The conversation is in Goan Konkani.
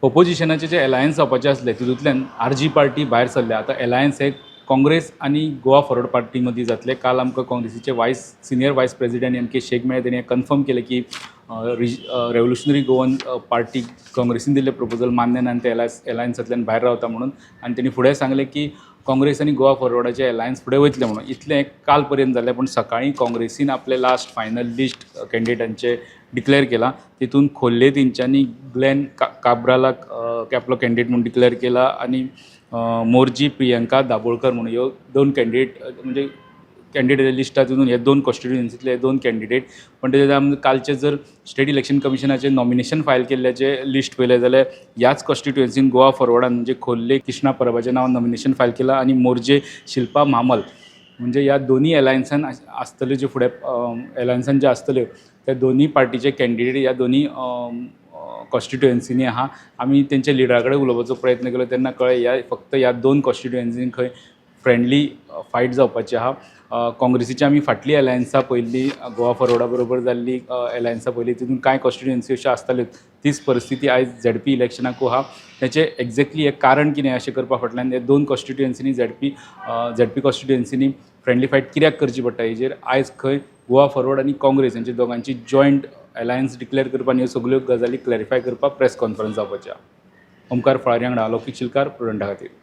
ओपोजिशनाचे जे एलायन्स जावपाचे आसले, तितूंतल्यान आरजी पार्टी भायर सरल्या. आतां एलायन्स हे काँग्रेस आनी गोवा फॉरवर्ड पार्टी मदीं जातले. काल आमकां काँग्रेसीचे senior vice president M K Shaikh मेळ्ळे. तेणी कन्फर्म केलें की रेव्होल्युशनरी गोवन पार्टी काँग्रेसीन दिल्लें प्रपोजल मान्य ना आनी ते एलायन्सांतल्यान भायर रावता म्हणून. आनी तेणी फुडें सांगलें की काँग्रेस आनी गोवा फॉरवर्डाचे एलायन्स फुडें वयतले म्हणून. इतलें काल पर्यंत जालें, पूण सकाळीं काँग्रेसीन आपलें लास्ट फायनल लिस्ट कॅन्डिडेटांचें डिक्लेअर केलां. तितून खोर्ले तेंच्यांनी ग्लॅन काब्रालाक आपलो कॅन्डिडेट म्हूण डिक्लेअर केला आनी मोरजी प्रियंका दाबोळकर म्हणून ह्यो दोन कॅन्डिडेट, म्हणजे कॅन्डिडेट लिस्ट आहा तितून हे दोन कॉन्स्टिट्युएन्सीतले हे दोन कॅन्डिडेट. पण तेजे आमी कालचे जर स्टेट इलेक्शन कमिशनाचे नॉमिनेशन फायल केल्ल्याचे लिस्ट पळयलें जाल्यार ह्याच कॉन्स्टिट्युएन्सीन गोवा फॉरवर्डान, म्हणजे खोर्ले कृष्णा परबाचें नांव नॉमिनेशन फायल केलां आनी मोरजे शिल्पा म्हामल. म्हणजे ह्या दोनी एलायन्सान आसतल्यो, ज्यो फुडें एलायन्सान ज्यो आसतल्यो, त्या दोनी पार्टीचे कॅन्डिडेट ह्या दोनी कॉन्स्टिट्युएन्सीनी आहा. आमी तेंच्या लिडरा कडेन उलोवपाचो प्रयत्न केलो तेन्ना कळ्ळें, ह्या फक्त ह्या दोन कॉन्स्टिट्युएन्सीन खंय फ्रेंडली फायट जावपाची आहा. काँग्रेसीची आमी फाटली एलायन्सां पळयल्ली, गोवा फॉरवर्डा बरोबर जाल्ली एलायन्सां पळयली, तितून कांय कॉन्स्टिट्युएन्सी अश्यो आसताल्यो. तीच परिस्थिती आयज झेडपी इलेक्शनाकूय आहा. तेचें एक्झॅक्टली हें कारण कितें, अशें करपा फाटल्यान हे दोन कॉन्स्टिट्युएन्सीनी, झेडपी कॉन्स्टिट्युएन्सीनी फ्रेंडली फायट कित्याक करची पडटा, हेजेर आयज खंय गोवा फॉरवर्ड आनी काँग्रेस हेंचे दोगांची जॉयंट एलायन्स डिक्लेअर करपा आनी ह्यो सगल्यो गजाली क्लॅरिफाय करपाक प्रेस कॉन्फरन्स जावपाची आहा. ओमकार फळारी वांगडा अलौकीक शिलकार, प्रुडंटा खातीर.